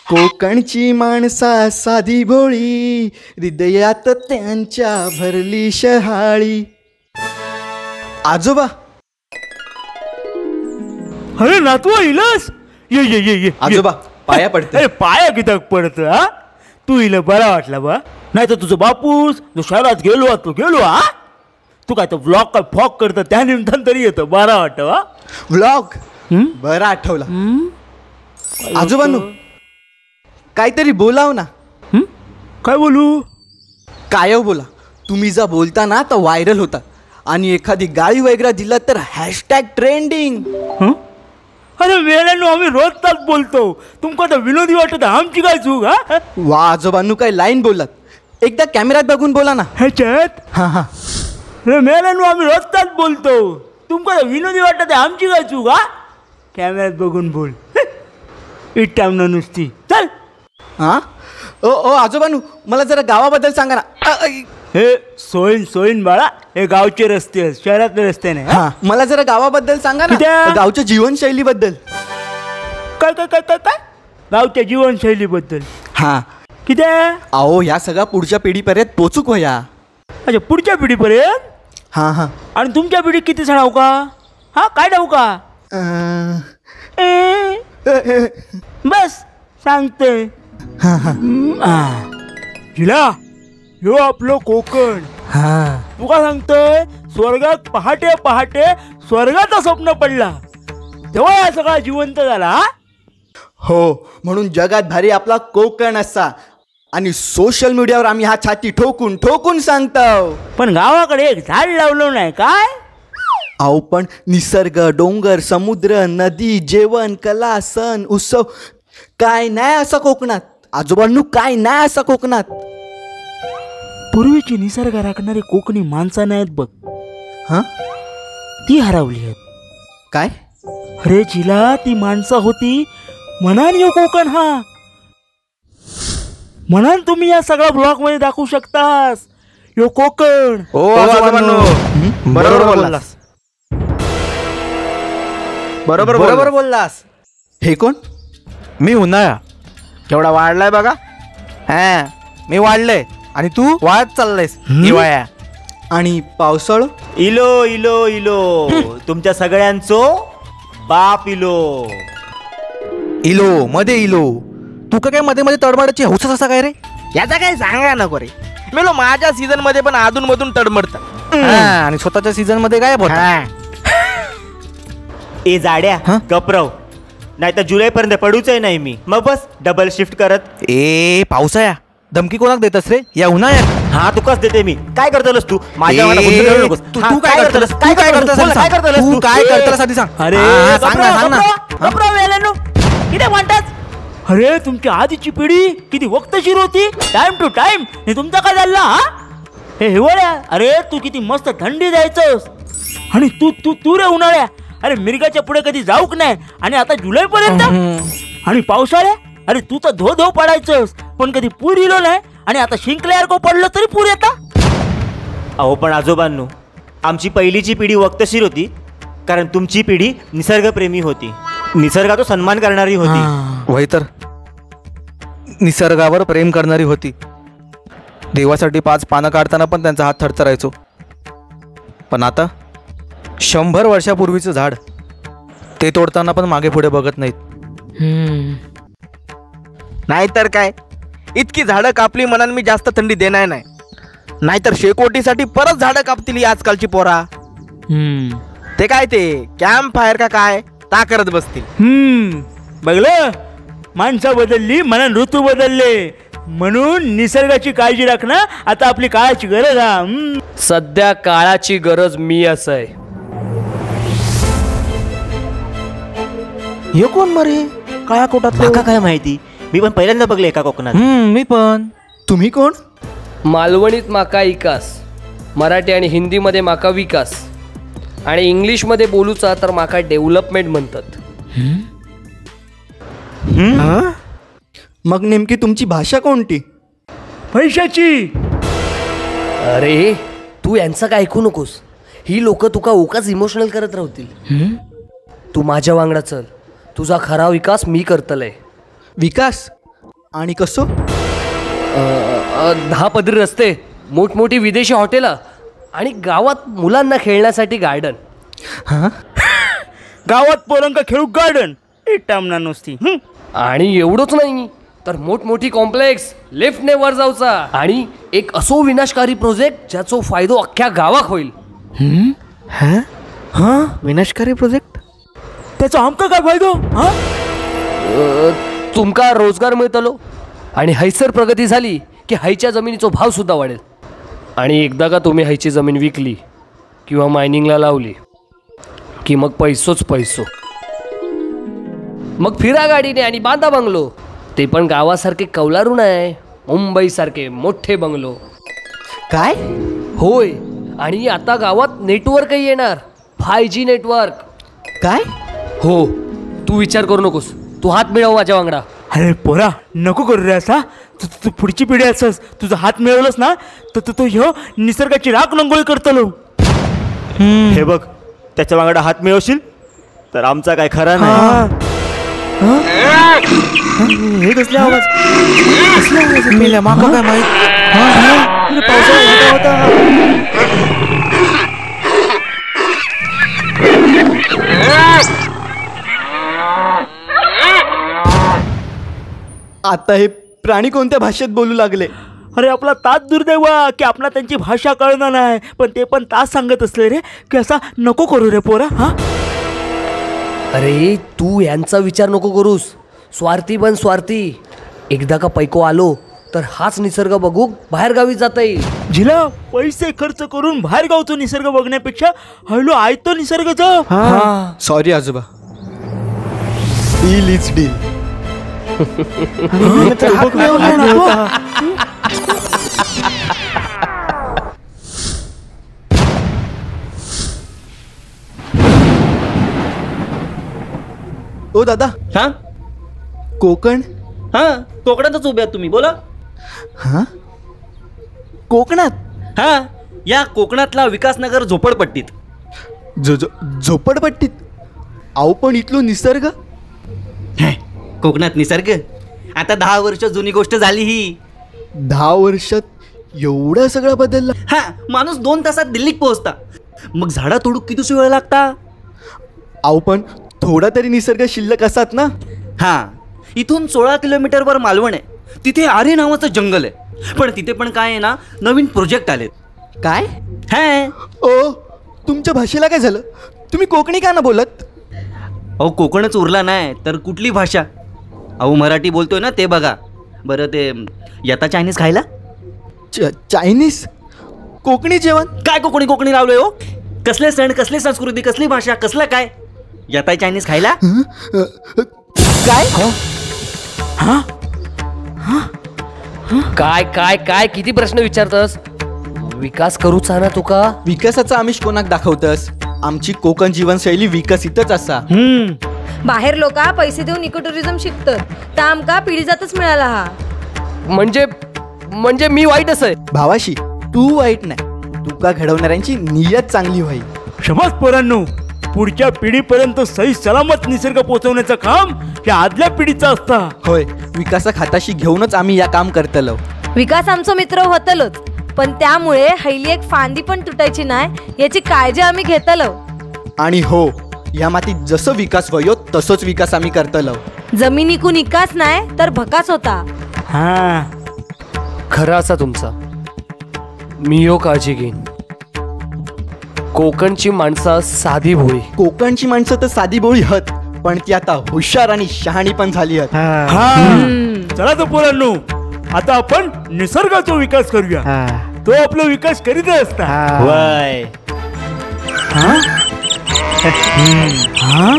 कोकणची माणसा साधी भोळी, हृदयात त्यांच्या भरली शहाळी. आजोबा. अरे नातू इलस, ये ये ये ये. आजोबा पाया पडते. अरे पाया किती पडत हा? तू इल बरा वाटला बा. नाही तर तुझं बापूस जो शहरात गेलो तो गेलो हा. तू काय तो ब्लॉग काय फॉग करतो त्या निमित्तानं तरी येतो, बरा वाटत हा. ब्लॉग बरा आठवला. आजोबांनो काहीतरी बोलाव ना. काय बोलू? काय बोला, तुम्ही जा बोलता ना तर व्हायरल होता, आणि एखादी गाळी वगैरे दिला तर हॅशटॅग ट्रेंडिंग. अरे वेळानो आम्ही रोज तास बोलतो, तुमका तर विनोदी वाटत, आमची काय चूक हा? वा आजोबांनो काय लाईन बोललात, एकदा कॅमेऱ्यात बघून बोला ना. ह्याच्यात? हां हां. अरे मेल्यानो आम्ही रोज तास बोलतो, तुमका तर विनोदी वाटत, आमची काय चूक हा? कॅमेऱ्यात बघून बोल, इटाम नुसती. चल. हां ओ ओ आजोबानू मला जरा गावाबद्दल सांगा ना. हे सोयीन सोयीन बाळा, हे गावचे रस्ते आहेत, शहरातले रस्ते नाही. हां मला जरा गावाबद्दल सांगा ना, गावच्या जीवनशैलीबद्दल. काय काय काय काय काय गावच्या जीवनशैलीबद्दल? हां किती? अहो ह्या सगळ्या पुढच्या पिढीपर्यंत पोचूक होया. अच्छा पुढच्या पिढीपर्यंत? हां हां. आणि तुमच्या पिढी किती सणाव का? हां काय डाव का? बस सांगते. जिला ह्यो आपलं कोकण. तुका सांगतोय स्वर्गात पहाटे पहाटे स्वर्गाचा स्वप्न पडला तेव्हा या सगळा जिवंत झाला. हो म्हणून जगात भारी आपला कोकण असा, आणि सोशल मीडियावर आम्ही हा छाती ठोकून ठोकून सांगतो. पण गावाकडे एक झाड लावलं नाही काय? अहो पण निसर्ग, डोंगर, समुद्र, नदी, जेवण, कला, सण, उत्सव काय नाही असं कोकणात. आजोबांनू काय नाही असं कोकणात. पूर्वीची निसर्ग राखणारी कोकणी माणसं नाहीत बघ. हां ती हरवली आहेत. काय? अरे जिला ती माणसं होती म्हणान यो कोकण हा, म्हणान तुम्ही या सगळ्या ब्लॉग मध्ये दाखवू शकतास यो कोकण. हो आजोबांनो बरोबर बोललास, बरोबर बरोबर बोललास. हे कोण? मी उन्हाळा. केवढा वाढलाय बघा. हा मी वाढलंय आणि तू वाढत चाललायस हिवाळ्या. आणि पावसाळा? इलो इलो इलो तुमच्या सगळ्यांचो बाप इलो. इलो मध्ये इलो. तुका काय मध्ये मध्ये तडमडाची हौसच असा काय रे? याचा काय सांगा नको रे मेलो, माझ्या सीझन मध्ये पण अधून मधून तडमडत आणि स्वतःच्या सीझन मध्ये गायब होता. ए जाड्या गपरव, नाही तर जुलै पर्यंत पडूच नाही मी, मग बस डबल शिफ्ट करत. ए पावसाळ्या धमकी कोणाक देतस रे या उन्हाळ्यात? हा तुकाच देते मी. काय करतलस तू माझ्या? तू काय करतलस? काय करतलस? काय करतलस तू? काय करतलस आधी सांग. अरे सांग ना, सांग ना. किती म्हणतात? अरे तुमच्या आधीची पिढी किती वक्तशीर होती, टाइम टू टाइम. हे तुमचा काय झाला? हा हे हिवाळ्या, अरे तू किती मस्त थंडी द्यायचंस, आणि तू तू तू रे उन्हाळ्या, अरे मिरगाच्या पुढे कधी जाऊक नाही, आणि आता जुलै पर्यंत. आणि पावसाळ्या, अरे तू तर धो धो पडायचंस पण कधी पूर इलो नाही, आणि आता शिंकल्यासारखं पडलं तरी पूर येता. अहो पण आजोबांनो आमची पहिलीची पिढी वक्तशीर होती, कारण तुमची पिढी निसर्गप्रेमी होती, निसर्गाचा सन्मान करणारी होती. वय तर निसर्गावर प्रेम करणारी होती. देवासाठी 5 पानं काढताना पण त्यांचा हात थरथरायचो. पण आता 100 वर्षापूर्वीचं झाड ते तोडताना पण मागे पुढे बघत नाहीत. नाहीतर काय, इतकी झाडं कापली म्हणान मी जास्त थंडी देणार नाही, नाहीतर शेकोटीसाठी परत झाडं कापतील आजकालची पोरा. ते काय ते कॅम्प फायर का काय ता करत बसतील. बघलं, माणसं बदलली म्हणून ऋतू बदलले, म्हणून निसर्गाची काळजी राखणं आता आपली काळाची गरज आहे. सध्या काळाची गरज मी असं आहे. हे कोण मरे काळ्या कोटात? काय माहिती, मी पण पहिल्यांदा बघले एका कोकणात. मी पण. तुम्ही कोण? मालवणीत माका इकास, मराठी आणि हिंदीमध्ये माका विकास, आणि इंग्लिशमध्ये बोलूचा तर माका डेव्हलपमेंट म्हणतात. मग नेमकी तुमची भाषा कोणती? पैशाची. अरे तू यांचं काय ऐकू नकोस, ही लोक तुका उकाच इमोशनल करत राहतील. तू माझ्या वांगडा चल, तुझा खरा विकास मी करतलय. विकास आणि कसो? 10 पदरी रस्ते, मोठमोठी विदेशी हॉटेलं आणि गावात मुलांना खेळण्यासाठी गार्डन. हां, गावात पोरांका खेळू गार्डन इटामना नुसती. आणि एवढंच नाही तर मोठमोठी कॉम्प्लेक्स, लिफ्टने वर जाऊचा आणि एक असो विनाशकारी प्रोजेक्ट ज्याचो फायदो अख्ख्या गावाक होईल. हां, विनाशकारी प्रोजेक्ट? त्याचा आमका काय फायदो? हां, तुमका रोजगार मिळतलो आणि हैसर प्रगती झाली की हैच्या जमिनीचो भाव सुद्धा वाढेल. आणि एकदा का तुम्ही हैची जमीन विकली किंवा मायनिंगला लावली की मग पैसोच पैसो. मग फिरा गाडीने आणि बांधा बंगलो, ते पण गावासारखे कौलारू नाही, मुंबईसारखे मोठे बंगलो. काय? होय, आणि आता गावात नेटवर्कही येणार, 5G network. काय? हो, तू विचार करू नकोस, तू हात मिळव माझ्या वांगडा. अरे पोरा नको करू रे असा, तू पुढची पिढी असस, तुझा हात मिळवलंस ना तर तू ह्यो निसर्गाची राख नंगोळी करतलो. हे बघ, त्याच्या वांगडा हात मिळवशील तर आमचा काय खरा नाही. हे कसले आवाज? कसले आवाज? मेल्या माका काय माहित. पावसाळा होता. आता हे प्राणी कोणत्या भाषेत बोलू लागले? अरे आपला तास दुर्दैव की आपला त्यांची भाषा कळणार नाही, पण ते पण तास सांगत असले रे की असा नको करू रे पोरा. हा, अरे तू यांचा विचार नको करूस, स्वार्थी पण स्वार्थी. एकदा का पैको आलो तर हाच निसर्ग बघू बाहेरगावी जाता येईल. झिला पैसे खर्च करून बाहेरगावचा निसर्ग बघण्यापेक्षा हळू आयतो निसर्गाचा. सॉरी आजोबा, डील is deal. ओ दादा. हां, कोकण? हां, कोकणातच उभे आहात तुम्ही, बोला. हां, कोकणात? हां, या कोकणातला विकासनगर झोपडपट्टीत. झोपडपट्टीत? अहो पण इथलो निसर्ग. कोकणात निसर्ग? आता 10 वर्ष जुनी गोष्ट झाली ही. 10 वर्षात एवढं सगळं बदललं? हां, माणूस 2 तासात दिल्लीत पोहोचता, मग झाडा तोडूक किती वेळ लागता? अहो पण थोडा तरी निसर्ग शिल्लक असतात ना. हां, इथून 16 किलोमीटरवर मालवण आहे, तिथे आरे नावाचं जंगल आहे, पण तिथे पण काय आहे ना, नवीन प्रोजेक्ट आलेत. काय? हां. ओ, तुमच्या भाषेला काय झालं? तुम्ही कोकणी का ना बोलत? अहो कोकणच उरला नाही तर कुठली भाषा? अहो मराठी बोलतोय ना ते बघा. बरं ते येता चायनीज खायला? चायनीज? कोकणी जेवण? काय कोकणी कोकणी लावलंय हो? कसले सण, कसली संस्कृती, कसली भाषा, कसलं काय? येताय चायनीज खायला? काय? काय काय काय किती प्रश्न विचारतस? विकास करूचा ना तुका? विकासाचा आमिष कोणाक दाखवतस? आमची कोकण जीवनशैली विकसितच असा. बाहेर लोक पैसे देऊन इको टुरिझम शिकतात, तर आमका पिढीजातच मिळाला हा. म्हणजे म्हणजे मी वाईट असं? भावाशी तू वाईट नाही, तुका घडवणाऱ्यांची नियत चांगली व्हाई. क्षमस पोरांनो, पुढच्या पिढीपर्यंत सही सलामत निसर्ग पोहोचवण्याचं काम या आदल्या पिढीचा असता. होय, विकासाक हाताशी घेऊनच आम्ही या काम करतलो. विकास आमचो मित्र होतलोच, पण त्यामुळे हैली एक फांदी पण तुटायची नाही याची काळजी आम्ही घेतलो. आणि हो, या मातीत जसं विकास व्हयो तसंच विकास आम्ही करतलो. जमिनीकून विकास नाही तर भकास होता. हा खरा असा तुमचा, मी यो काळजी घेईन. कोकणची माणसं साधी भोळी. कोकणची माणसं तर साधी भोळी हत, पण ती आता हुशार आणि शहाणी पण झाली हत. चला तर पोरांनो, आता आपण निसर्गाचा विकास करूया. तो आपला विकास करीत असता. वय. हा हा.